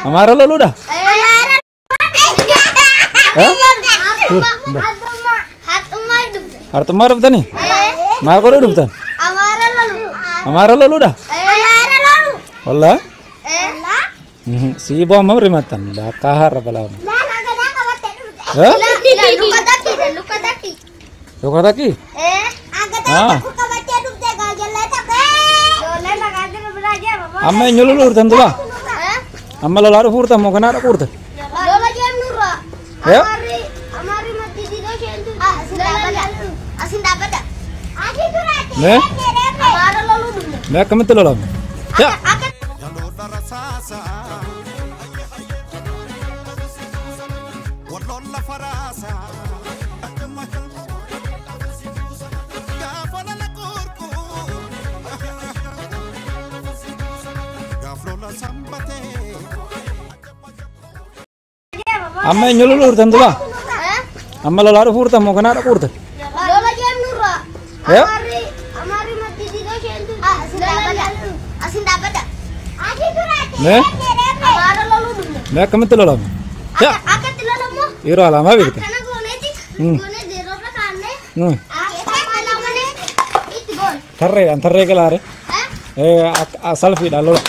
Amaara loluudha? Harxummaa dhuftanii? Maal godhuu dhuftan? Amaara loluudha? Wallaa? Siiboo amma rimattan bakka har'a balaa. Luka takki? Amma eenyu loluu dhuftan duba? Amma lolaa dhufuu dhuftan moo kanaa dhaquu dhuftan? Mee? Mee akkamitti lolame? Amma eenyu loluu dhuftan duba? Amma lolaa dhufuu dhuftan moo kanaa dhaquu dhuftan? Mee? Mee akkamitti lolame? Yeroo alaamaa beektan? Tarreedhaan tarree galaare? Salfiidhaan lola.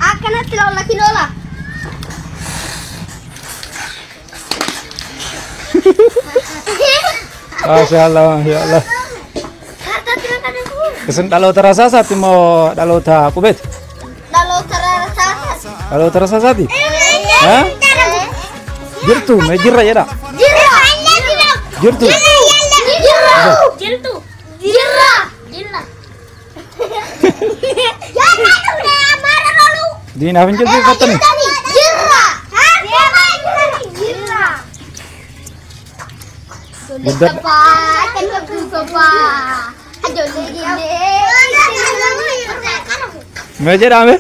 Akkanatti lola kilola. Maashaallah maashaallah. Isin dhaloota rasaasaati moo dhaloota qubeeti? Dhaloota rasaasaati. Dhaloota rasaasaati? Jirtu mee jirra jedha. Jirtu. Jirtu. Jirra. Jirra. Diinaaf hin jilbiinfattanii? Mee jedhame?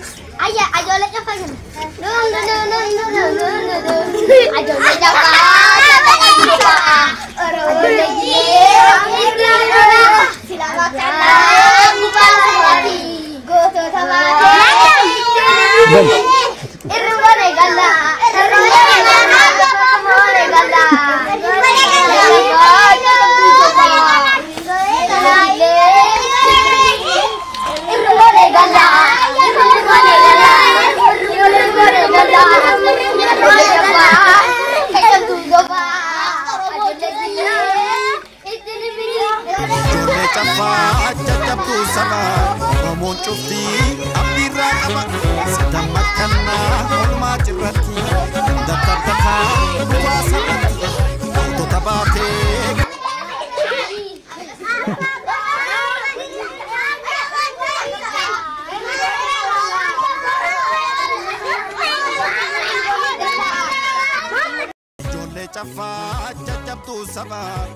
Ijoollee caffaa caccabtuu sabaa.